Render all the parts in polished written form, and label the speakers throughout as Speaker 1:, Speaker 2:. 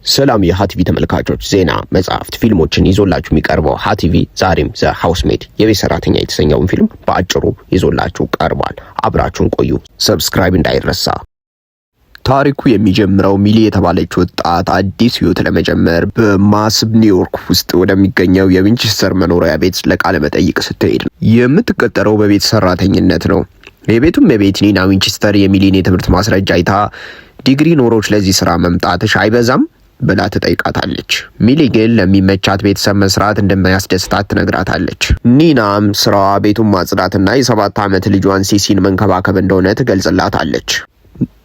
Speaker 1: ሰላም የሀቲቪ ተመልካቾች፣ ዜና፣ መጽሐፍት፣ ፊልሞችን ይዞላችሁ የሚቀርበው ሀቲቪ ዛሬም The Housemaid የቤት ሰራተኛ የተሰኘውን ፊልም በአጭሩ ይዞላችሁ ቀርቧል። አብራችሁን ቆዩ። Subscribe እንዳይረሳ። ታሪኩ የሚጀምረው ሚሊ የተባለች ወጣት አዲስ ህይወት ለመጀመር በማስብ ኒውዮርክ ውስጥ ወደሚገኘው የዊንቸስተር መኖሪያ ቤት ለቃለ መጠይቅ ስትሄድ ነው። የምትቀጠረው በቤት ሰራተኝነት ነው። የቤቱ እመቤት ኒና ዊንቸስተር የሚሊን የትምህርት ማስረጃ አይታ ዲግሪ ኖሮሽ ለዚህ ስራ መምጣትሽ አይበዛም ብላ ትጠይቃታለች። ሚሊ ግን ለሚመቻት ቤተሰብ መስራት እንደሚያስደስታት ትነግራታለች። ኒናም ስራዋ ቤቱን ማጽዳትና የ7 ዓመት ልጇን ሲሲን መንከባከብ እንደሆነ ትገልጽላታለች።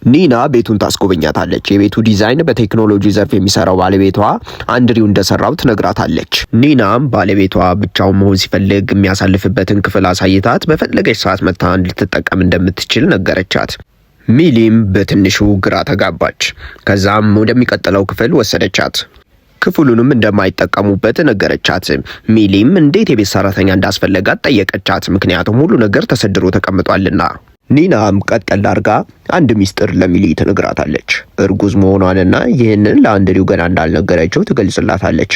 Speaker 1: ኒና ቤቱን ታስጎበኛታለች። የቤቱ ዲዛይን በቴክኖሎጂ ዘርፍ የሚሰራው ባለቤቷ አንድሪው እንደሰራው ትነግራታለች። ኒናም ባለቤቷ ብቻውን መሆን ሲፈልግ የሚያሳልፍበትን ክፍል አሳይታት በፈለገች ሰዓት መጥታ ልትጠቀም እንደምትችል ነገረቻት። ሚሊም በትንሹ ግራ ተጋባች። ከዛም ወደሚቀጥለው ክፍል ወሰደቻት። ክፍሉንም እንደማይጠቀሙበት ነገረቻት። ሚሊም እንዴት የቤት ሰራተኛ እንዳስፈለጋት ጠየቀቻት። ምክንያቱም ሁሉ ነገር ተሰድሮ ተቀምጧልና። ኒናም ቀጠል አድርጋ አንድ ሚስጥር ለሚሊ ትነግራታለች። እርጉዝ መሆኗንና ይህንን ለአንድሪው ገና እንዳልነገረችው ትገልጽላታለች።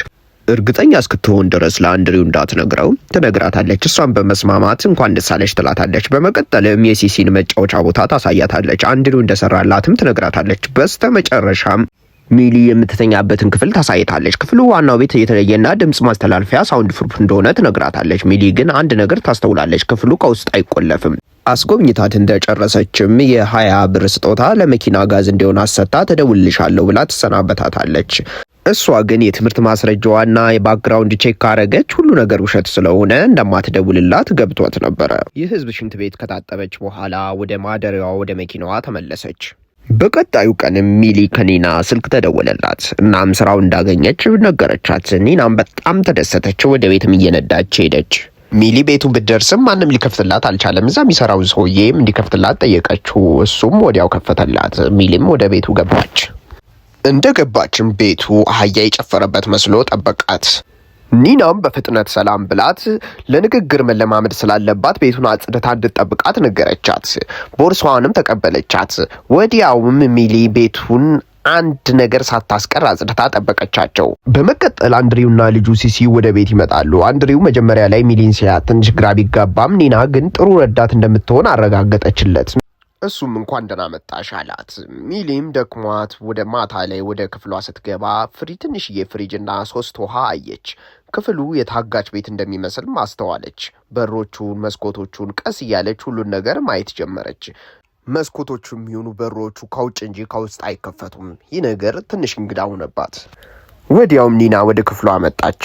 Speaker 1: እርግጠኛ እስክትሆን ድረስ ለአንድሪው እንዳትነግረው ትነግራታለች። እሷን በመስማማት እንኳን ደስ አለሽ ትላታለች። በመቀጠልም የሲሲን መጫወቻ ቦታ ታሳያታለች። አንድሪው እንደሰራላትም ትነግራታለች። በስተመጨረሻም ሚሊ የምትተኛበትን ክፍል ታሳይታለች። ክፍሉ ዋናው ቤት የተለየና ድምፅ ማስተላለፊያ sound proof እንደሆነ ትነግራታለች። ሚሊ ግን አንድ ነገር ታስተውላለች። ክፍሉ ከውስጥ አይቆለፍም። አስጎብኝታት እንደጨረሰችም የ20 ብር ስጦታ ለመኪና ጋዝ እንዲሆን አሰጥታ ትደውልልሻለሁ ብላ ትሰናበታታለች። እሷ ግን የትምህርት ማስረጃዋና የ background check ካረገች ሁሉ ነገር ውሸት ስለሆነ እንደማትደውልላት ገብቷት ነበረ። የህዝብ ሽንት ቤት ከታጠበች በኋላ ወደ ማደሪያዋ ወደ መኪናዋ ተመለሰች። በቀጣዩ ቀንም ሚሊ ከኒና ስልክ ተደወለላት። እናም ስራው እንዳገኘች ነገረቻት። ኒናም በጣም ተደሰተች። ወደ ቤትም እየነዳች ሄደች። ሚሊ ቤቱ ብትደርስም ማንም ሊከፍትላት አልቻለም። እዛ የሚሰራው ሰውዬም እንዲከፍትላት ጠየቀችው። እሱም ወዲያው ከፈተላት። ሚሊም ወደ ቤቱ ገባች። እንደ ገባችም ቤቱ አህያ የጨፈረበት መስሎ ጠበቃት። ኒናም በፍጥነት ሰላም ብላት ለንግግር መለማመድ ስላለባት ቤቱን አጽድታ እንድትጠብቃት ነገረቻት። ቦርሳዋንም ተቀበለቻት። ወዲያውም ሚሊ ቤቱን አንድ ነገር ሳታስቀር አጽድታ ጠበቀቻቸው። በመቀጠል አንድሪውና ልጁ ሲሲ ወደ ቤት ይመጣሉ። አንድሪው መጀመሪያ ላይ ሚሊን ሲያት ትንሽ ግራ ቢጋባም ኒና ግን ጥሩ ረዳት እንደምትሆን አረጋገጠችለት። እሱም እንኳን ደህና መጣሽ አላት። ሚሊም ደክሟት ወደ ማታ ላይ ወደ ክፍሏ ስትገባ ትንሽዬ ፍሪጅና ሶስት ውሃ አየች። ክፍሉ የታጋች ቤት እንደሚመስል አስተዋለች። በሮቹን፣ መስኮቶቹን ቀስ እያለች ሁሉን ነገር ማየት ጀመረች። መስኮቶቹ የሚሆኑ በሮቹ ከውጭ እንጂ ከውስጥ አይከፈቱም። ይህ ነገር ትንሽ እንግዳ ሆነባት። ወዲያውም ኒና ወደ ክፍሏ መጣች።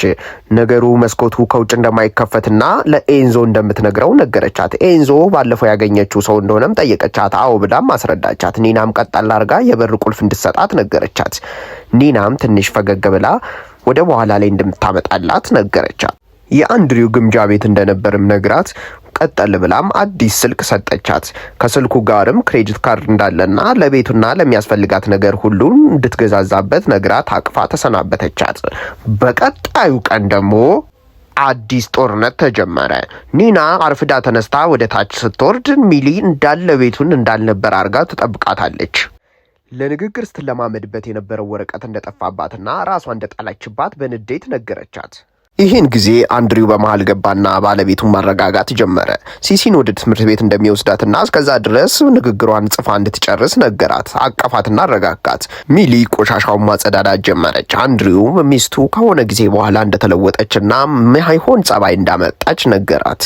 Speaker 1: ነገሩ መስኮቱ ከውጭ እንደማይከፈትና ለኤንዞ እንደምትነግረው ነገረቻት። ኤንዞ ባለፈው ያገኘችው ሰው እንደሆነም ጠየቀቻት። አዎ ብላም አስረዳቻት። ኒናም ቀጠል አድርጋ የበር ቁልፍ እንድትሰጣት ነገረቻት። ኒናም ትንሽ ፈገግ ብላ ወደ በኋላ ላይ እንደምታመጣላት ነገረቻት። የአንድሪው ግምጃ ቤት እንደነበርም ነግራት ቀጠል ብላም አዲስ ስልክ ሰጠቻት። ከስልኩ ጋርም credit card እንዳለና ለቤቱና ለሚያስፈልጋት ነገር ሁሉ እንድትገዛዛበት ነግራት አቅፋ ተሰናበተቻት። በቀጣዩ ቀን ደግሞ አዲስ ጦርነት ተጀመረ። ኒና አርፍዳ ተነስታ ወደ ታች ስትወርድ ሚሊ እንዳለ ቤቱን እንዳልነበር አድርጋ ትጠብቃታለች። ለንግግር ስትለማመድበት የነበረው ወረቀት እንደጠፋባትና ራሷ እንደጣላችባት በንዴት ነገረቻት። ይህን ጊዜ አንድሪው በመሃል ገባና ባለቤቱን ማረጋጋት ጀመረ። ሲሲን ወደ ትምህርት ቤት እንደሚወስዳትና እስከዛ ድረስ ንግግሯን ጽፋ እንድትጨርስ ነገራት። አቀፋትና አረጋጋት። ሚሊ ቆሻሻውን ማጸዳዳት ጀመረች። አንድሪው ሚስቱ ከሆነ ጊዜ በኋላ እንደተለወጠችና ማይሆን ጸባይ እንዳመጣች ነገራት።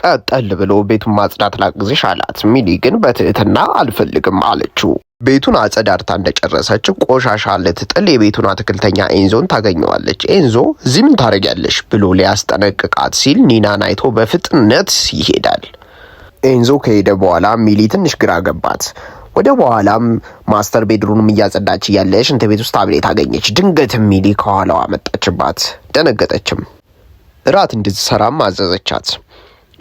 Speaker 1: ቀጠል ብሎ ቤቱን ማጽዳት ላግዝሽ አላት። ሚሊ ግን በትህትና አልፈልግም አለችው። ቤቱን አጸዳድታ እንደጨረሰች ቆሻሻ ልትጥል የቤቱን አትክልተኛ ኤንዞን ታገኘዋለች። ኤንዞ እዚህ ምን ታደርጊያለሽ ብሎ ሊያስጠነቅቃት ሲል ኒናን አይቶ በፍጥነት ይሄዳል። ኤንዞ ከሄደ በኋላ ሚሊ ትንሽ ግራ ገባት። ወደ በኋላም master bedroom ም እያጸዳች እያለ ሽንት ቤት ውስጥ ታብሌት አገኘች። ድንገትም ሚሊ ከኋላዋ መጣችባት። ደነገጠችም። እራት እንድትሰራም አዘዘቻት።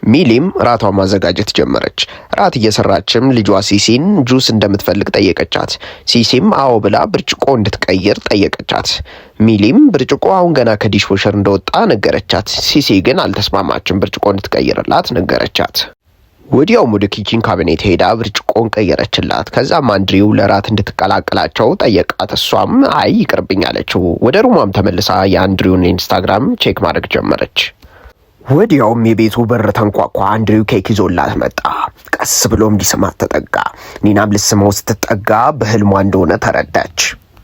Speaker 1: ሚሊም ራቷን ማዘጋጀት ጀመረች። ራት እየሰራችም ልጇ ሲሲን ጁስ እንደምትፈልግ ጠየቀቻት። ሲሲም አዎ ብላ ብርጭቆ እንድትቀይር ጠየቀቻት። ሚሊም ብርጭቆ አሁን ገና ከ dishwasher እንደወጣ ነገረቻት። ሲሲ ግን አልተስማማችም። ብርጭቆ እንድትቀይርላት ነገረቻት። ወዲያውም ወደ kitchen cabinet ሄዳ ብርጭቆን ቀየረችላት። ከዛም አንድሪው ለራት እንድትቀላቀላቸው ጠየቃት። እሷም አይ ይቅርብኝ አለችው። ወደ room ሟም ተመልሳ የአንድሪውን ኢንስታግራም check ማድረግ ጀመረች። ወዲያውም የቤቱ በር ተንኳኳ። አንድሪው ኬክ ይዞላት መጣ። ቀስ ብሎም ሊስማት ተጠጋ። ኒናም ልትስመው ስትጠጋ በህልሟ እንደሆነ ተረዳች።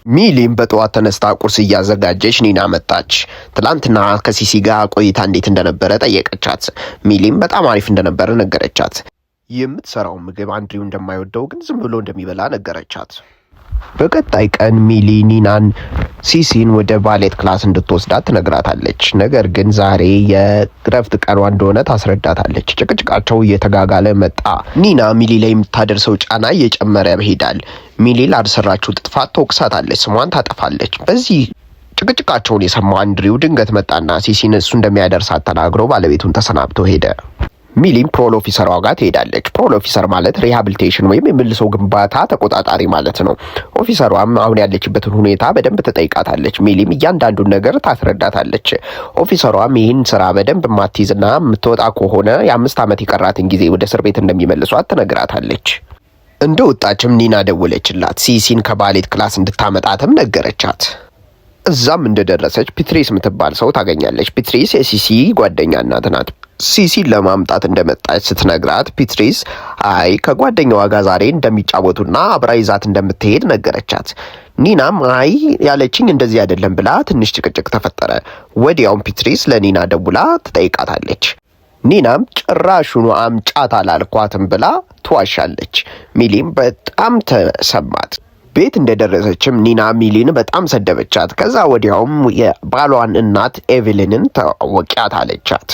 Speaker 1: ሚሊም በጠዋት ተነስታ ቁርስ እያዘጋጀች ኒና መጣች። ትላንትና ከሲሲ ጋር ቆይታ እንዴት እንደነበረ ጠየቀቻት። ሚሊም በጣም አሪፍ እንደነበረ ነገረቻት። የምትሰራውን ምግብ አንድሪው እንደማይወደው ግን ዝም ብሎ እንደሚበላ ነገረቻት። በቀጣይ ቀን ሚሊ ኒናን ሲሲን ወደ ballet class እንድትወስዳት ትነግራታለች። ነገር ግን ዛሬ የእረፍት ቀኗ እንደሆነ ታስረዳታለች። ጭቅጭቃቸው እየተጋጋለ መጣ። ኒና ሚሊ ላይ የምታደርሰው ጫና እየጨመረ ይሄዳል። ሚሊ ላልሰራችው ጥፋት ትወቅሳታለች፣ ስሟን ታጠፋለች። በዚህ ጭቅጭቃቸውን የሰማው አንድሪው ድንገት መጣና ሲሲን እሱ እንደሚያደርሳት ተናግሮ ባለቤቱን ተሰናብቶ ሄደ። ሚሊም parole officer ሯ ጋር ትሄዳለች። Parole officer ማለት rehabilitation ወይም የመልሶ ግንባታ ተቆጣጣሪ ማለት ነው። Officer ሯም አሁን ያለችበትን ሁኔታ በደንብ ትጠይቃታለች። ሚሊም እያንዳንዱን ነገር ታስረዳታለች። Officer ሯም ይህን ስራ በደንብ የማትይዝና የምትወጣ ከሆነ የ5 ዓመት የቀራትን ጊዜ ወደ እስር ቤት እንደሚመልሷት ትነግራታለች። እንደ ወጣችም ኒና ደወለችላት። ሲሲን ከ ballet class እንድታመጣትም ነገረቻት። እዛም እንደደረሰች ፒትሪስ የምትባል ሰው ታገኛለች። ፒትሪስ የሲሲ ጓደኛ እናት ናት። ሲሲን ለማምጣት እንደመጣች ስትነግራት ፒትሪስ አይ ከጓደኛዋ ጋር ዛሬ እንደሚጫወቱና አብራ ይዛት እንደምትሄድ ነገረቻት። ኒናም አይ ያለችኝ እንደዚህ አይደለም ብላ ትንሽ ጭቅጭቅ ተፈጠረ። ወዲያውም ፒትሪስ ለኒና ደውላ ትጠይቃታለች። ኒናም ጭራሹኑ አምጫት አላልኳትም ብላ ትዋሻለች። ሚሊም በጣም ተሰማት። ቤት እንደደረሰችም ኒና ሚሊን በጣም ሰደበቻት። ከዛ ወዲያውም የባሏን እናት ኤቭሊንን ተዋወቂያት አለቻት።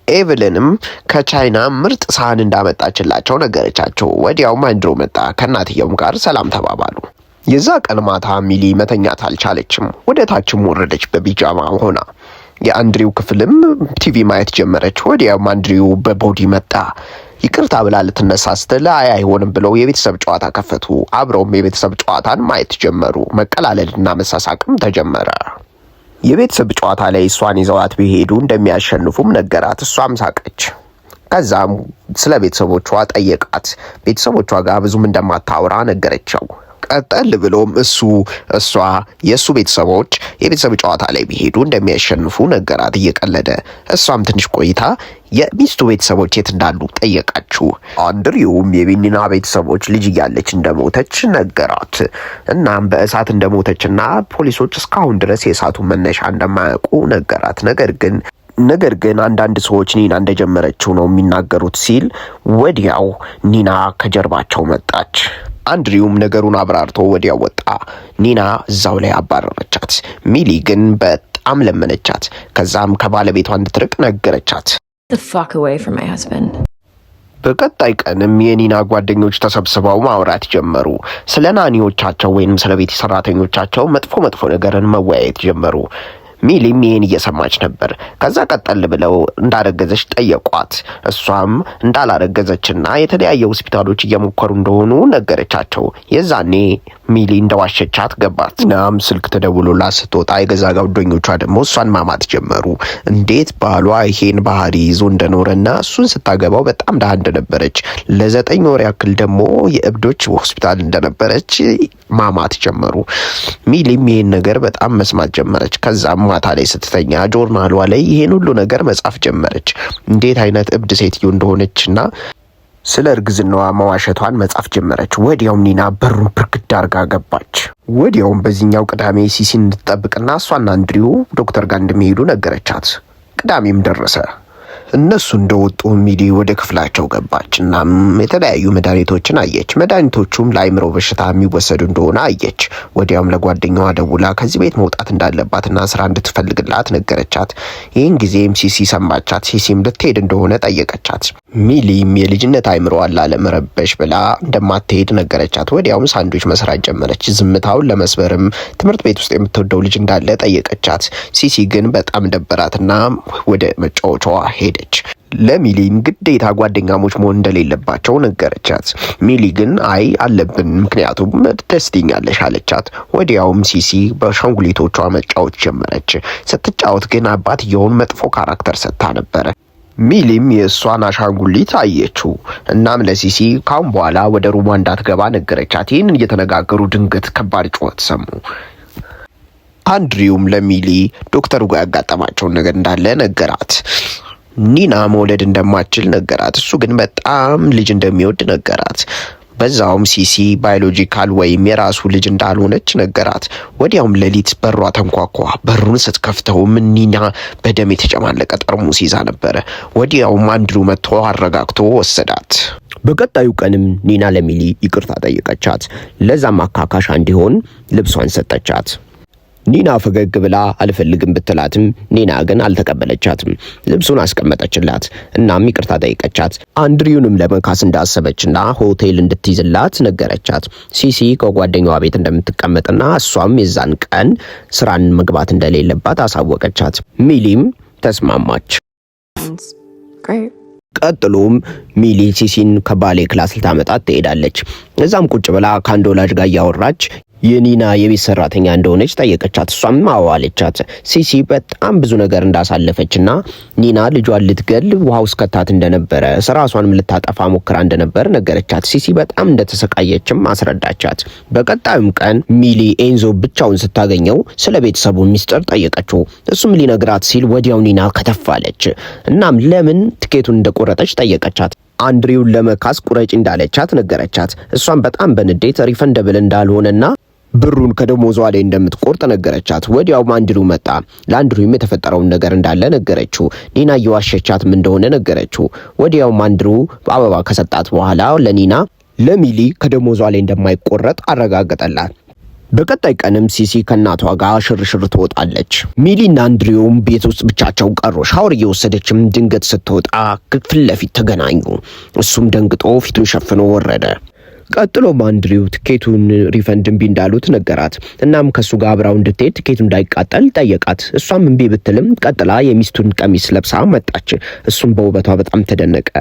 Speaker 1: ኤቭሊንም ከቻይና ምርጥ ሳህን እንዳመጣችላቸው ነገረቻቸው። ወዲያውም አንድሮ መጣ። ከእናትየውም ጋር ሰላም ተባባሉ። የዛ ቀን ማታ ሚሊ መተኛት አልቻለችም። ወደ ታችም ወረደች በቢጃማ ሆና። የአንድሪው ክፍልም ቲቪ ማየት ጀመረች። ወዲያውም አንድሪው በ body መጣ። ይቅርታ ብላ ልትነሳ ስትል አይ አይሆንም ብለው የቤተሰብ ጨዋታ ከፈቱ። አብረውም የቤተሰብ ጨዋታን ማየት ጀመሩ። መቀላለድና መሳሳቅም ተጀመረ። የቤተሰብ ጨዋታ ላይ እሷን ይዘዋት ቢሄዱ እንደሚያሸንፉም ነገራት። እሷም ሳቀች። ከዛም ስለ ቤተሰቦቿ ጠየቃት። ቤተሰቦቿ ጋር ብዙም እንደማታወራ ነገረችው። ቀጠል ብሎም እሱ እሷ የእሱ ቤተሰቦች የቤተሰብ ጨዋታ ላይ ቢሄዱ እንደሚያሸንፉ ነገራት እየቀለደ። እሷም ትንሽ ቆይታ የሚስቱ ቤተሰቦች የት እንዳሉ ጠየቀችው። አንድሪውም የኒና ቤተሰቦች ልጅ እያለች እንደሞተች ነገራት። እናም በእሳት እንደሞተችና ፖሊሶች እስካሁን ድረስ የእሳቱን መነሻ እንደማያውቁ ነገራት። ነገር ግን አንዳንድ ሰዎች ኒና እንደጀመረችው ነው የሚናገሩት ሲል ወዲያው ኒና ከጀርባቸው መጣች። አንድሪውም ነገሩን አብራርቶ ወዲያው ወጣ። ኒና እዛው ላይ አባረረቻት። ሚሊ ግን በጣም ለመነቻት። ከዛም ከባለቤቷ እንድትርቅ ነገረቻት።
Speaker 2: The fuck away from my husband.
Speaker 1: በቀጣይ ቀንም የኒና ጓደኞች ተሰብስበው ማውራት ጀመሩ። ስለ nanny ዎቻቸው ወይንም ስለ ቤት ሰራተኞቻቸው መጥፎ መጥፎ ነገርን መወያየት ጀመሩ። ሚሊም ይህን እየሰማች ነበር። ከዛ ቀጠል ብለው እንዳረገዘች ጠየቋት። እሷም እንዳላረገዘችና የተለያየ ሆስፒታሎች እየሞከሩ እንደሆኑ ነገረቻቸው። የዛኔ ሚሊ እንደዋሸቻት ገባት። እናም ስልክ ተደውሎላት ስትወጣ የገዛ ጓደኞቿ ደግሞ እሷን ማማት ጀመሩ። እንዴት ባሏ ይሄን ባህሪ ይዞ እንደኖረና እሱን ስታገባው በጣም ድሃ እንደነበረች፣ ለ9 ወር ያክል ደግሞ የእብዶች ሆስፒታል እንደነበረች ማማት ጀመሩ። ሚሊም ይሄን ነገር በጣም መስማት ጀመረች። ከዛም ማታ ላይ ስትተኛ ጆርናሏ ላይ ይሄን ሁሉ ነገር መጻፍ ጀመረች። እንዴት አይነት እብድ ሴትዮ እንደሆነችና ስለ እርግዝናዋ መዋሸቷን መጻፍ ጀመረች። ወዲያውም ኒና በሩን ብርግድ አርጋ ገባች። ወዲያውም በዚህኛው ቅዳሜ ሲሲን እንድትጠብቅና እሷና አንድሪው ዶክተር ጋር እንደሚሄዱ ነገረቻት። ቅዳሜም ደረሰ። እነሱ እንደወጡ ሚሊ ወደ ክፍላቸው ገባች። እናም የተለያዩ መድኃኒቶችን አየች። መድኃኒቶቹም ለአይምሮ በሽታ የሚወሰዱ እንደሆነ አየች። ወዲያውም ለጓደኛዋ ደውላ ከዚህ ቤት መውጣት እንዳለባትና ስራ እንድትፈልግላት ነገረቻት። ይህን ጊዜም ሲሲ ሰማቻት። ሲሲም ልትሄድ እንደሆነ ጠየቀቻት። ሚሊም የልጅነት አይምሮዋን ላለመረበሽ ብላ እንደማትሄድ ነገረቻት። ወዲያውም ሳንዱች መስራት ጀመረች። ዝምታውን ለመስበርም ትምህርት ቤት ውስጥ የምትወደው ልጅ እንዳለ ጠየቀቻት። ሲሲ ግን በጣም ደበራትና ወደ መጫወቻዋ ሄደች። ለሚሊም ግዴታ ጓደኛሞች መሆን እንደሌለባቸው ነገረቻት። ሚሊ ግን አይ አለብን፣ ምክንያቱም ደስ ትይኛለሽ አለቻት። ወዲያውም ሲሲ በአሻንጉሊቶቿ መጫወት ጀመረች። ስትጫወት ግን አባትየውን መጥፎ character ሰጥታ ነበረ። ሚሊም የእሷን አሻንጉሊት አየችው። እናም ለሲሲ ካሁን በኋላ ወደ room ዋ እንዳትገባ ነገረቻት። ይህንን እየተነጋገሩ ድንገት ከባድ ጩኸት ሰሙ። አንድሪውም ለሚሊ ዶክተሩ ጋር ያጋጠማቸውን ነገር እንዳለ ነገራት። ኒና መውለድ እንደማትችል ነገራት። እሱ ግን በጣም ልጅ እንደሚወድ ነገራት። በዛውም ሲሲ biological ወይም የራሱ ልጅ እንዳልሆነች ነገራት። ወዲያውም ሌሊት በሯ ተንኳኳ። በሩን ስትከፍተውም ኒና በደም የተጨማለቀ ጠርሙስ ይዛ ነበረ። ወዲያውም አንድሩ መጥቶ አረጋግቶ ወሰዳት። በቀጣዩ ቀንም ኒና ለሚሊ ይቅርታ ጠየቀቻት። ለዛም ማካካሻ እንዲሆን ልብሷን ሰጠቻት። ኒና ፈገግ ብላ አልፈልግም ብትላትም ኒና ግን አልተቀበለቻትም። ልብሱን አስቀመጠችላት። እናም ይቅርታ ጠይቀቻት። አንድሪውንም ለመካስ እንዳሰበችና ሆቴል እንድትይዝላት ነገረቻት። ሲሲ ከጓደኛዋ ቤት እንደምትቀመጥና እሷም የዛን ቀን ስራን መግባት እንደሌለባት አሳወቀቻት። ሚሊም ተስማማች።
Speaker 2: Great.
Speaker 1: ቀጥሎም ሚሊ ሲሲን ከ ballet class ልታመጣት ትሄዳለች። እዛም ቁጭ ብላ ከአንድ ወላጅ ጋር እያወራች የኒና የቤት ሰራተኛ እንደሆነች ጠየቀቻት። እሷም አዎ አለቻት። ሲሲ በጣም ብዙ ነገር እንዳሳለፈችና ኒና ልጇን ልትገል ውሃ ውስጥ ከታት እንደነበረ ራሷንም ልታጠፋ ሞክራ እንደነበር ነገረቻት። ሲሲ በጣም እንደተሰቃየችም አስረዳቻት። በቀጣዩም ቀን ሚሊ ኤንዞ ብቻውን ስታገኘው ስለ ቤተሰቡ ሚስጥር ጠየቀችው። እሱም ሊነግራት ሲል ወዲያው ኒና ከተፍ አለች። እናም ለምን ትኬቱን እንደቆረጠች ጠየቀቻት። አንድሪውን ለመካስ ቁረጭ እንዳለቻት ነገረቻት። እሷም በጣም በንዴት refundable እንዳልሆነና ብሩን ከደሞዟ ላይ እንደምትቆርጥ ነገረቻት። ወዲያውም አንድሪው መጣ። ለአንድሪውም የተፈጠረውን ነገር እንዳለ ነገረችው። ኒና እየዋሸቻትም እንደሆነ ነገረችው። ወዲያውም አንድሪው አበባ ከሰጣት በኋላ ለኒና ለሚሊ ከደሞዟ ላይ እንደማይቆረጥ አረጋገጠላት። በቀጣይ ቀንም ሲሲ ከእናቷ ጋር ሽርሽር ትወጣለች። ሚሊና አንድሪውም ቤት ውስጥ ብቻቸው ቀሩ። ሻወር እየወሰደችም ድንገት ስትወጣ ፊት ለፊት ተገናኙ። እሱም ደንግጦ ፊቱን ሸፍኖ ወረደ። ቀጥሎም አንድሪው ትኬቱን refund እምቢ እንዳሉት ነገራት። እናም ከሱ ጋር አብራው እንድትሄድ ትኬቱ እንዳይቃጠል ጠየቃት። እሷም እምቢ ብትልም ቀጥላ የሚስቱን ቀሚስ ለብሳ መጣች። እሱም በውበቷ በጣም ተደነቀ።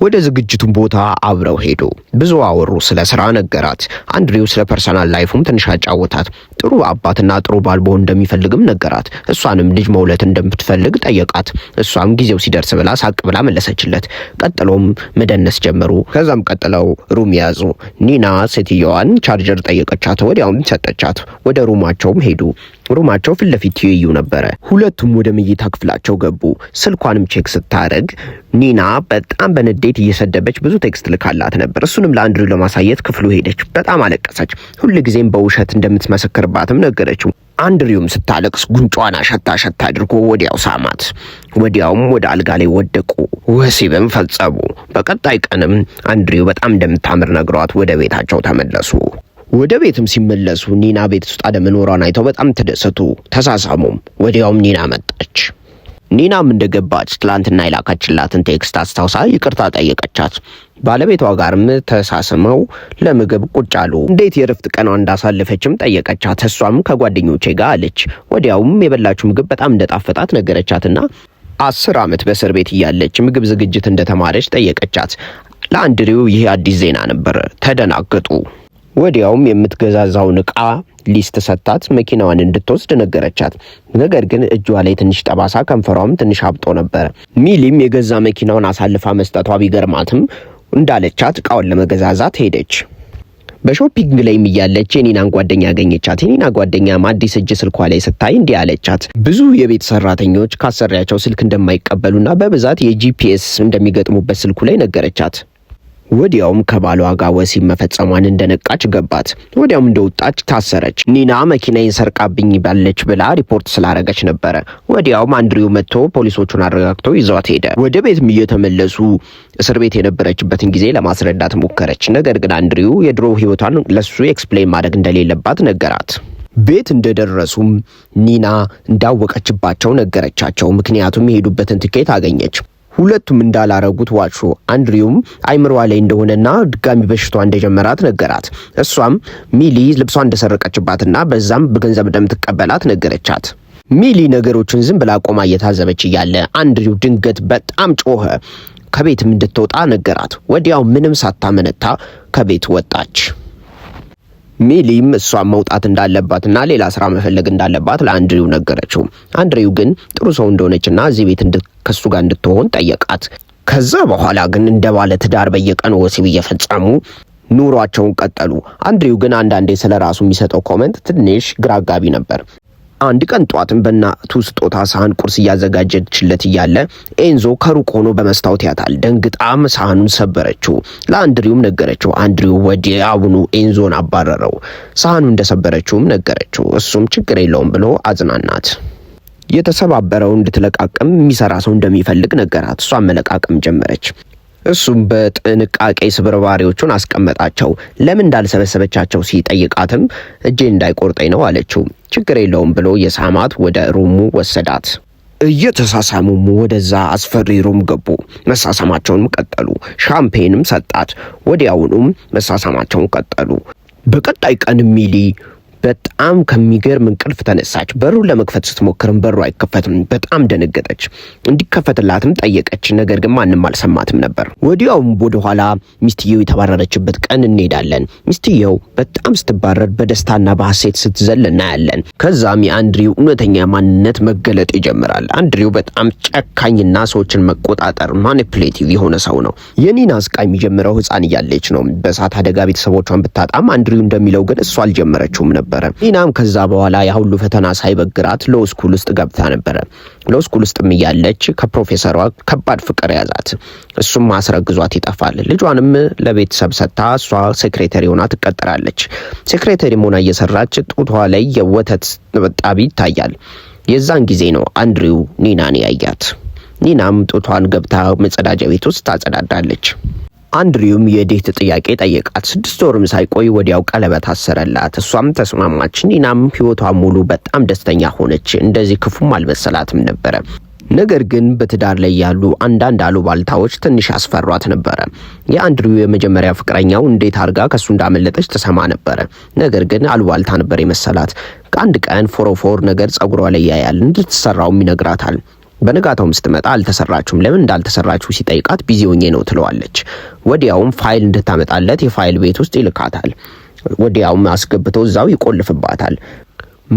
Speaker 1: ወደ ዝግጅቱን ቦታ አብረው ሄዱ። ብዙ አወሩ። ስለ ስራ ነገራት። አንድሪው ስለ personal life ኡም ትንሽ አጫወታት። ጥሩ አባትና ጥሩ ባል መሆን እንደሚፈልግም ነገራት። እሷንም ልጅ መውለድ እንደምትፈልግ ጠየቃት። እሷም ጊዜው ሲደርስ ብላ ሳቅ ብላ መለሰችለት። ቀጥሎም መደነስ ጀመሩ። ከዛም ቀጥለው room ያዙ። ኒና ሴትየዋን ቻርጀር ጠየቀቻት። ወዲያውም ሰጠቻት። ወደ room ኣቸውም ሄዱ። Room ኣቸው ፊት ለፊት ትይዩ ነበረ። ሁለቱም ወደ መኝታ ክፍላቸው ገቡ። ስልኳንም check ስታደርግ ኒና በጣም በንዴት እየሰደበች ብዙ text ልካላት ነበር። እሱንም ለአንድሪው ለማሳየት ክፍሉ ሄደች። በጣም አለቀሰች። ሁልጊዜም በውሸት እንደምትመሰክርባትም ነገረችው። አንድሪውም ስታለቅስ ጉንጯን አሸታ አሸታ አድርጎ ወዲያው ሳማት። ወዲያውም ወደ አልጋ ላይ ወደቁ። ወሲብም ፈጸሙ። በቀጣይ ቀንም አንድሪው በጣም እንደምታምር ነግሯት ወደ ቤታቸው ተመለሱ። ወደ ቤትም ሲመለሱ ኒና ቤት ውስጥ አለመኖሯን አይተው በጣም ተደሰቱ፣ ተሳሳሙም። ወዲያውም ኒና መጣች። ኒናም እንደገባች ትላንትና የላከችላትን text አስታውሳ ይቅርታ ጠየቀቻት። ባለቤቷ ጋርም ተሳስመው ለምግብ ቁጭ አሉ። እንዴት የእረፍት ቀኗ እንዳሳለፈችም ጠየቀቻት። እሷም ከጓደኞቼ ጋር አለች። ወዲያውም የበላችው ምግብ በጣም እንደጣፈጣት ነገረቻትና 10 ዓመት በእስር ቤት እያለች ምግብ ዝግጅት እንደተማረች ጠየቀቻት። ለአንድሪው ይህ አዲስ ዜና ነበር። ተደናገጡ። ወዲያውም የምትገዛዛውን ዕቃ list ሰጥታት መኪናዋን እንድትወስድ ነገረቻት። ነገር ግን እጇ ላይ ትንሽ ጠባሳ፣ ከንፈሯም ትንሽ አብጦ ነበረ። ሚሊም የገዛ መኪናውን አሳልፋ መስጠቷ ቢገርማትም እንዳለቻት እቃውን ለመገዛዛት ሄደች። በ shopping ላይም እያለች የኒናን ጓደኛ አገኘቻት። የኒና ጓደኛም አዲስ እጅ ስልኳ ላይ ስታይ እንዲህ አለቻት። ብዙ የቤት ሰራተኞች ካሰሪያቸው ስልክ እንደማይቀበሉና በብዛት የ GPS እንደሚገጥሙበት ስልኩ ላይ ነገረቻት። ወዲያውም ከባሏ ጋር ወሲብ መፈጸሟን እንደነቃች ገባት። ወዲያውም እንደወጣች ታሰረች። ኒና መኪናዬን ሰርቃብኝ ባለች ብላ ሪፖርት ስላረገች ነበረ። ወዲያውም አንድሪው መጥቶ ፖሊሶቹን አረጋግቶ ይዟት ሄደ። ወደ ቤትም እየተመለሱ እስር ቤት የነበረችበትን ጊዜ ለማስረዳት ሞከረች። ነገር ግን አንድሪው የድሮ ህይወቷን ለሱ explain ማድረግ እንደሌለባት ነገራት። ቤት እንደደረሱም ኒና እንዳወቀችባቸው ነገረቻቸው። ምክንያቱም የሄዱበትን ትኬት አገኘች። ሁለቱም እንዳላረጉት ዋሹ። አንድሪውም አይምሯ ላይ እንደሆነና ድጋሚ በሽቷ እንደጀመራት ነገራት። እሷም ሚሊ ልብሷ እንደሰረቀችባትና በዛም በገንዘብ እንደምትቀበላት ነገረቻት። ሚሊ ነገሮችን ዝም ብላ ቆማ እየታዘበች እያለ አንድሪው ድንገት በጣም ጮኸ። ከቤትም እንድትወጣ ነገራት። ወዲያው ምንም ሳታመነታ ከቤት ወጣች። ሚሊም እሷን መውጣት እንዳለባትና ሌላ ስራ መፈለግ እንዳለባት ለአንድሪው ነገረችው። አንድሪው ግን ጥሩ ሰው እንደሆነችና እዚህ ቤት ከሱ ጋር እንድትሆን ጠየቃት። ከዛ በኋላ ግን እንደ ባለ ትዳር በየቀኑ ወሲብ እየፈጸሙ ኑሯቸውን ቀጠሉ። አንድሪው ግን አንዳንዴ ስለ ራሱ የሚሰጠው comment ትንሽ ግራ አጋቢ ነበር። አንድ ቀን ጧትም በእናቱ ስጦታ ሳህን ቁርስ እያዘጋጀችለት እያለ ኤንዞ ከሩቅ ሆኖ በመስታወት ያያታል። ደንግጣም ሳህኑን ሰበረችው። ለአንድሪውም ነገረችው። አንድሪው ወዲያውኑ ኤንዞን አባረረው። ሳህኑ እንደሰበረችውም ነገረችው። እሱም ችግር የለውም ብሎ አጽናናት። የተሰባበረው እንድትለቃቅም የሚሰራ ሰው እንደሚፈልግ ነገራት። እሷም መለቃቀም ጀመረች። እሱም በጥንቃቄ ስብርባሪዎቹን አስቀመጣቸው። ለምን እንዳልሰበሰበቻቸው ሲጠይቃትም እጄን እንዳይቆርጠኝ ነው አለችው። ችግር የለውም ብሎ የሳማት ወደ room ኡ ወሰዳት። እየተሳሳሙም ወደዛ አስፈሪ room ገቡ። መሳሳማቸውንም ቀጠሉ። ሻምፔንም ሰጣት። ወዲያውኑም መሳሳማቸውን ቀጠሉ። በቀጣይ ቀን ሚሊ በጣም ከሚገርም እንቅልፍ ተነሳች። በሩን ለመክፈት ስትሞክርም በሩ አይከፈትም። በጣም ደነገጠች። እንዲከፈትላትም ጠየቀች። ነገር ግን ማንም አልሰማትም ነበር። ወዲያውም ወደኋላ ሚስትየው የተባረረችበት ቀን እንሄዳለን። ሚስትየው በጣም ስትባረር በደስታና በሐሴት ስትዘል እናያለን። ከዛም የአንድሪው እውነተኛ ማንነት መገለጥ ይጀምራል። አንድሪው በጣም ጨካኝና ሰዎችን መቆጣጠር manipulative የሆነ ሰው ነው። የኒና ስቃይ የሚጀምረው ሕፃን እያለች ነው። በእሳት አደጋ ቤተሰቦቿን ብታጣም አንድሪው እንደሚለው ግን እሷ አልጀመረችውም ነበር ነበረ። ኒናም ከዛ በኋላ ያ ሁሉ ፈተና ሳይበግራት law school ውስጥ ገብታ ነበረ። Law school ውስጥም እያለች ከፕሮፌሰሯ ከባድ ፍቅር ያዛት። እሱም አስረግዟት ይጠፋል። ልጇንም ለቤተሰብ ሰጥታ እሷ secretary ሆና ትቀጠራለች። Secretary ሆና እየሰራች ጡቷ ላይ የወተት ነጠብጣብ ይታያል። የዛን ጊዜ ነው አንድሪው ኒናን ያያት። ኒናም ጡቷን ገብታ መጸዳጃ ቤት ውስጥ ታጸዳዳለች። አንድሪውም የ date ጥያቄ ጠየቃት። 6 ወርም ሳይቆይ ወዲያው ቀለበት አሰረላት። እሷም ተስማማች። ኒናም ህይወቷ ሙሉ በጣም ደስተኛ ሆነች። እንደዚህ ክፉም አልመሰላትም ነበረ። ነገር ግን በትዳር ላይ ያሉ አንዳንድ አሉባልታዎች ትንሽ አስፈሯት ነበረ። የአንድሪው የመጀመሪያ ፍቅረኛው እንዴት አድርጋ ከሱ እንዳመለጠች ትሰማ ነበረ። ነገር ግን አሉባልታ ነበር የመሰላት። አንድ ቀን ፎሮፎር ነገር ጸጉሯ ላይ ያያል። እንድትሰራውም ይነግራታል። በንጋታውም ስትመጣ አልተሰራችሁም። ለምን እንዳልተሰራችሁ ሲጠይቃት busy ሆኜ ነው ትለዋለች። ወዲያውም ፋይል እንድታመጣለት የፋይል ቤት ውስጥ ይልካታል። ወዲያውም አስገብቶ እዛው ይቆልፍባታል።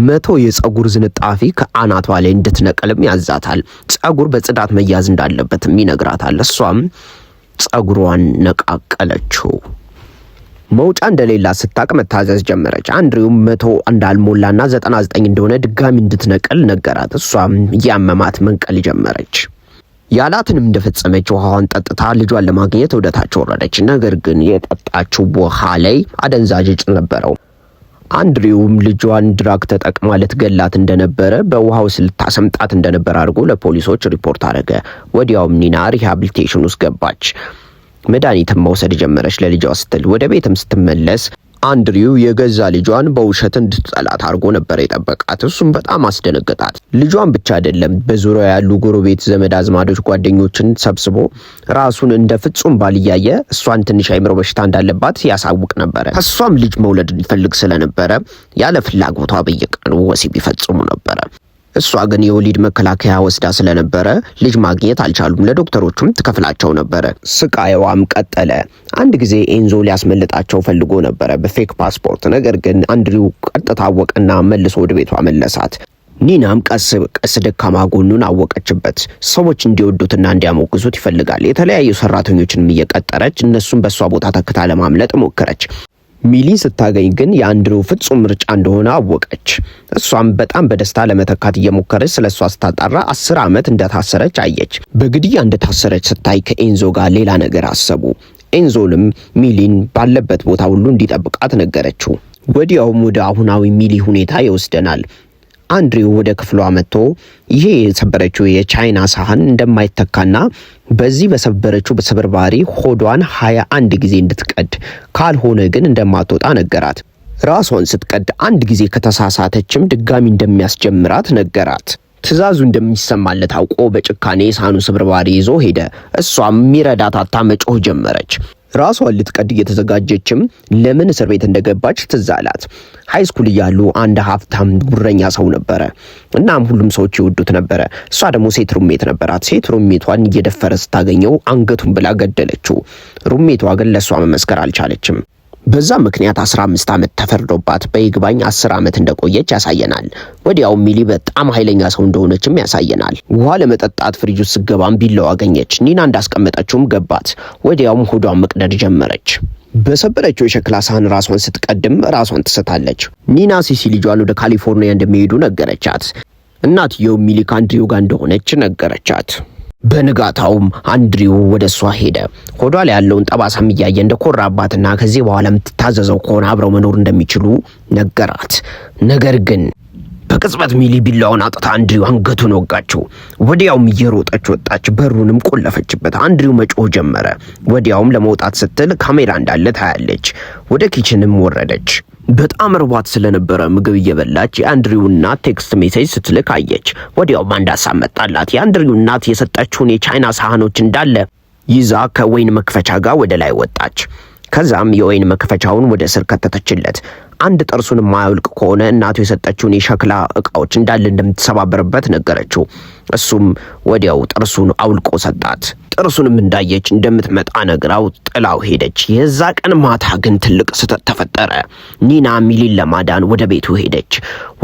Speaker 1: 100 የጸጉር ዝንጣፊ ከአናቷ ላይ እንድትነቅልም ያዛታል። ጸጉር በጽዳት መያዝ እንዳለበትም ይነግራታል። እሷም ጸጉሯን ነቃቀለችው። መውጫ እንደሌላ ስታቅ መታዘዝ ጀመረች። አንድሪውም 100 እንዳልሞላና 99 እንደሆነ ድጋሚ እንድትነቅል ነገራት። እሷም እያመማት መንቀል ጀመረች። ያላትንም እንደፈጸመች ውሃዋን ጠጥታ ልጇን ለማግኘት ወደታች ወረደች። ነገር ግን የጠጣችው ውሃ ላይ አደንዛዥ እጽ ነበረው። አንድሪውም ልጇን drug ተጠቅማ ልትገላት እንደነበረ በውሃው ልታሰምጣት እንደነበረ አድርጎ ለፖሊሶች ሪፖርት አደረገ። ወዲያውም ኒና rehabilitation ውስጥ ገባች። መድኃኒትም መውሰድ ጀመረች ለልጇ ስትል። ወደ ቤትም ስትመለስ አንድሪው የገዛ ልጇን በውሸት እንድትጠላት አድርጎ ነበር የጠበቃት። እሱም በጣም አስደነገጣት። ልጇን ብቻ አይደለም፣ በዙሪያው ያሉ ጎረቤት፣ ዘመድ አዝማዶች፣ ጓደኞችን ሰብስቦ ራሱን እንደ ፍጹም ባል እያየ እሷን ትንሽ አይምሮ በሽታ እንዳለባት ያሳውቅ ነበረ። ከእሷም ልጅ መውለድ ይፈልግ ስለነበረ ያለ ፍላጎቷ በየቀኑ ወሲብ ይፈጽሙ ነበረ። እሷ ግን የወሊድ መከላከያ ወስዳ ስለነበረ ልጅ ማግኘት አልቻሉም። ለዶክተሮቹም ትከፍላቸው ነበረ። ስቃይዋም ቀጠለ። አንድ ጊዜ ኤንዞ ሊያስመልጣቸው ፈልጎ ነበረ በ fake ፓስፖርት። ነገር ግን አንድሪው ቀጥታ አወቀና መልሶ ወደ ቤቷ መለሳት። ኒናም ቀስ በቀስ ደካማ ጎኑን አወቀችበት። ሰዎች እንዲወዱትና እንዲያሞግሱት ይፈልጋል። የተለያዩ ሰራተኞችንም እየቀጠረች እነሱን በእሷ ቦታ ተክታ ለማምለጥ ሞከረች። ሚሊን ስታገኝ ግን የአንድሪው ፍጹም ምርጫ እንደሆነ አወቀች። እሷም በጣም በደስታ ለመተካት እየሞከረች ስለ እሷ ስታጣራ 10 ዓመት እንደታሰረች አየች። በግድያ እንደታሰረች ስታይ ከኤንዞ ጋር ሌላ ነገር አሰቡ። ኤንዞንም ሚሊን ባለበት ቦታ ሁሉ እንዲጠብቃት ነገረችው። ወዲያውም ወደ አሁናዊ ሚሊ ሁኔታ ይወስደናል። አንድሪው ወደ ክፍሏ መጥቶ ይሄ የሰበረችው የቻይና ሳህን እንደማይተካና በዚህ በሰበረችው በስብርባሪ ሆዷን 21 ጊዜ እንድትቀድ ካልሆነ ግን እንደማትወጣ ነገራት። ራሷን ስትቀድ አንድ ጊዜ ከተሳሳተችም ድጋሚ እንደሚያስጀምራት ነገራት። ትዕዛዙ እንደሚሰማለት አውቆ በጭካኔ ሳህኑ ስብርባሪ ይዞ ሄደ። እሷም የሚረዳት አጥታ መጮህ ጀመረች። ራሷን ልትቀድ እየተዘጋጀችም ለምን እስር ቤት እንደገባች ትዝ አላት። High school እያሉ አንድ ሀብታም ጉረኛ ሰው ነበረ። እናም ሁሉም ሰዎች ይወዱት ነበረ። እሷ ደግሞ ሴት roommate ነበራት። ሴት roommate ቷን እየደፈረ ስታገኘው አንገቱን ብላ ገደለችው። Roommate ቷ ግን ለእሷ መመስከር አልቻለችም። በዛ ምክንያት 15 ዓመት ተፈርዶባት በይግባኝ 10 ዓመት እንደቆየች ያሳየናል። ወዲያው ሚሊ በጣም ኃይለኛ ሰው እንደሆነችም ያሳየናል። ውሃ ለመጠጣት ፍሪጅ ውስጥ ስትገባም ቢላዋ አገኘች። ኒና እንዳስቀመጠችውም ገባት። ወዲያውም ሆዷን መቅደድ ጀመረች። በሰበረችው የሸክላ ሳህን ራሷን ስትቀድም ራሷን ትስታለች። ኒና ሲሲ ልጇን ወደ ካሊፎርኒያ እንደሚሄዱ ነገረቻት። እናትየው ሚሊ ከአንድሪው ጋር እንደሆነች ነገረቻት። በንጋታውም አንድሪው ወደ እሷ ሄደ። ሆዷ ላይ ያለውን ጠባሳም እያየ እንደኮራባትና ከዚህ በኋላ የምትታዘዘው ከሆነ አብረው መኖር እንደሚችሉ ነገራት። ነገር ግን በቅጽበት ሚሊ ቢላውን አውጥታ አንድሪው አንገቱን ወጋችው። ወዲያውም እየሮጠች ወጣች፣ በሩንም ቆለፈችበት። አንድሪው መጮህ ጀመረ። ወዲያውም ለመውጣት ስትል ካሜራ እንዳለ ታያለች። ወደ kitchen ም ወረደች። በጣም ርቧት ስለነበረ ምግብ እየበላች የአንድሪው እናት text message ስትልክ አየች። ወዲያውም አንድ ሀሳብ መጣላት። የአንድሪው እናት የሰጠችውን የቻይና ሳህኖች እንዳለ ይዛ ከወይን መክፈቻ ጋር ወደ ላይ ወጣች። ከዛም የወይን መክፈቻውን ወደ ስር ከተተችለት። አንድ ጥርሱን የማያውልቅ ከሆነ እናቱ የሰጠችውን የሸክላ እቃዎች እንዳለ እንደምትሰባበርበት ነገረችው። እሱም ወዲያው ጥርሱን አውልቆ ሰጣት። ጥርሱንም እንዳየች እንደምትመጣ ነግራው ጥላው ሄደች። የዛ ቀን ማታ ግን ትልቅ ስህተት ተፈጠረ። ኒና ሚሊን ለማዳን ወደ ቤቱ ሄደች።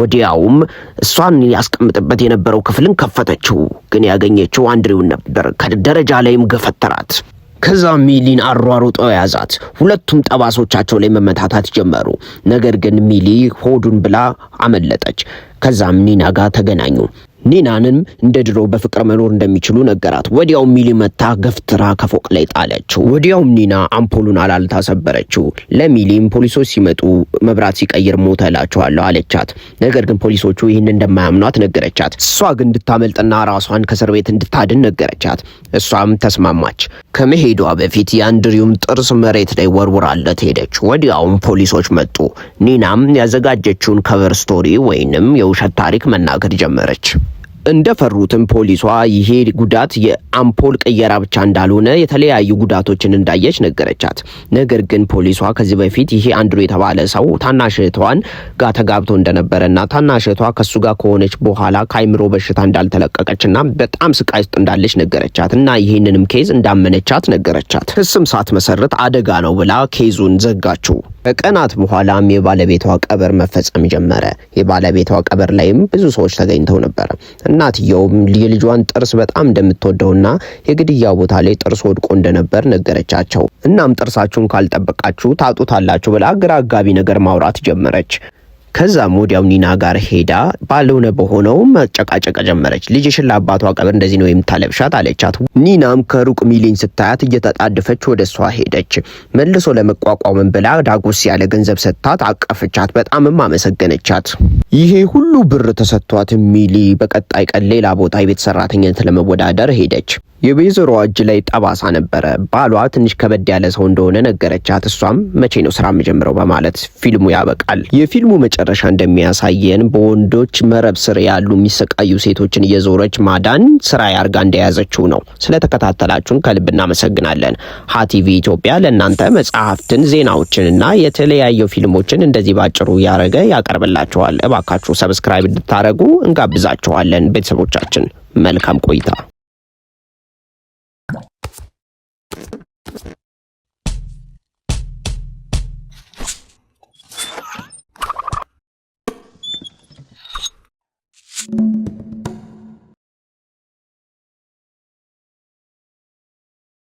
Speaker 1: ወዲያውም እሷን ያስቀምጥበት የነበረው ክፍልን ከፈተችው። ግን ያገኘችው አንድሪውን ነበር። ከደረጃ ላይም ገፈተራት። ከዛ ሚሊን አሯሩጦ ያዛት። ሁለቱም ጠባሶቻቸው ላይ መመታታት ጀመሩ። ነገር ግን ሚሊ ሆዱን ብላ አመለጠች። ከዛም ኒና ጋር ተገናኙ። ኒናንም እንደ ድሮ በፍቅር መኖር እንደሚችሉ ነገራት። ወዲያው ሚሊ መታ ገፍትራ ከፎቅ ላይ ጣለችው። ወዲያውም ኒና አምፖሉን አላልታ ሰበረችው። ለሚሊም ፖሊሶች ሲመጡ መብራት ሲቀይር ሞተ እላቸዋለሁ አለቻት። ነገር ግን ፖሊሶቹ ይህን እንደማያምኗት ነገረቻት። እሷ ግን እንድታመልጥና ራሷን ከእስር ቤት እንድታድን ነገረቻት። እሷም ተስማማች። ከመሄዷ በፊት የአንድሪውም ጥርስ መሬት ላይ ወርውራለት ሄደች። ወዲያውም ፖሊሶች መጡ። ኒናም ያዘጋጀችውን cover story ወይንም የውሸት ታሪክ መናገር ጀመረች። እንደፈሩትም ፖሊሷ ይሄ ጉዳት የአምፖል ቅየራ ብቻ እንዳልሆነ የተለያዩ ጉዳቶችን እንዳየች ነገረቻት። ነገር ግን ፖሊሷ ከዚህ በፊት ይሄ አንድሩ የተባለ ሰው ታናሽ እህቷን ጋር ተጋብቶ እንደነበረና ታናሽ እህቷ ከሱ ጋር ከሆነች በኋላ ከአይምሮ በሽታ እንዳልተለቀቀችና በጣም ስቃይ ውስጥ እንዳለች ነገረቻት እና ይህንንም case እንዳመነቻት ነገረቻት። ክስም ሳትመሰርት አደጋ ነው ብላ case ኡን ዘጋችው። ከቀናት በኋላም የባለቤቷ ቀብር መፈጸም ጀመረ። የባለቤቷ ቀብር ላይም ብዙ ሰዎች ተገኝተው ነበር። እናትየውም የልጇን ጥርስ በጣም እንደምትወደውና የግድያ ቦታ ላይ ጥርስ ወድቆ እንደነበር ነገረቻቸው። እናም ጥርሳችሁን ካልጠበቃችሁ ታጡታላችሁ ብላ ግራ አጋቢ ነገር ማውራት ጀመረች። ከዛም ወዲያው ኒና ጋር ሄዳ ባልሆነ በሆነው መጨቃጨቅ ጀመረች። ልጅሽን ለአባቷ ቀብር እንደዚህ ነው የምታለብሻት አለቻት። ኒናም ከሩቅ ሚሊን ስታያት እየተጣደፈች ወደ እሷ ሄደች። መልሶ ለመቋቋምም ብላ ዳጎስ ያለ ገንዘብ ሰጥታት አቀፈቻት። በጣምም አመሰገነቻት። ይሄ ሁሉ ብር ተሰጥቷት ሚሊ በቀጣይ ቀን ሌላ ቦታ የቤት ሰራተኝነት ለመወዳደር ሄደች። የወይዘሮዋ እጅ ላይ ጠባሳ ነበረ። ባሏ ትንሽ ከበድ ያለ ሰው እንደሆነ ነገረቻት። እሷም መቼ ነው ስራ የምጀምረው በማለት ፊልሙ ያበቃል። የፊልሙ መጨረሻ እንደሚያሳየን በወንዶች መረብ ስር ያሉ የሚሰቃዩ ሴቶችን እየዞረች ማዳን ስራ ያርጋ እንደያዘችው ነው። ስለተከታተላችሁን ከልብ እናመሰግናለን። ሀቲቪ ኢትዮጵያ ለእናንተ መጽሐፍትን፣ ዜናዎችንና የተለያዩ ፊልሞችን እንደዚህ ባጭሩ እያረገ ያቀርብላችኋል። እባካችሁ subscribe እንድታደርጉ እንጋብዛችኋለን። ቤተሰቦቻችን መልካም ቆይታ።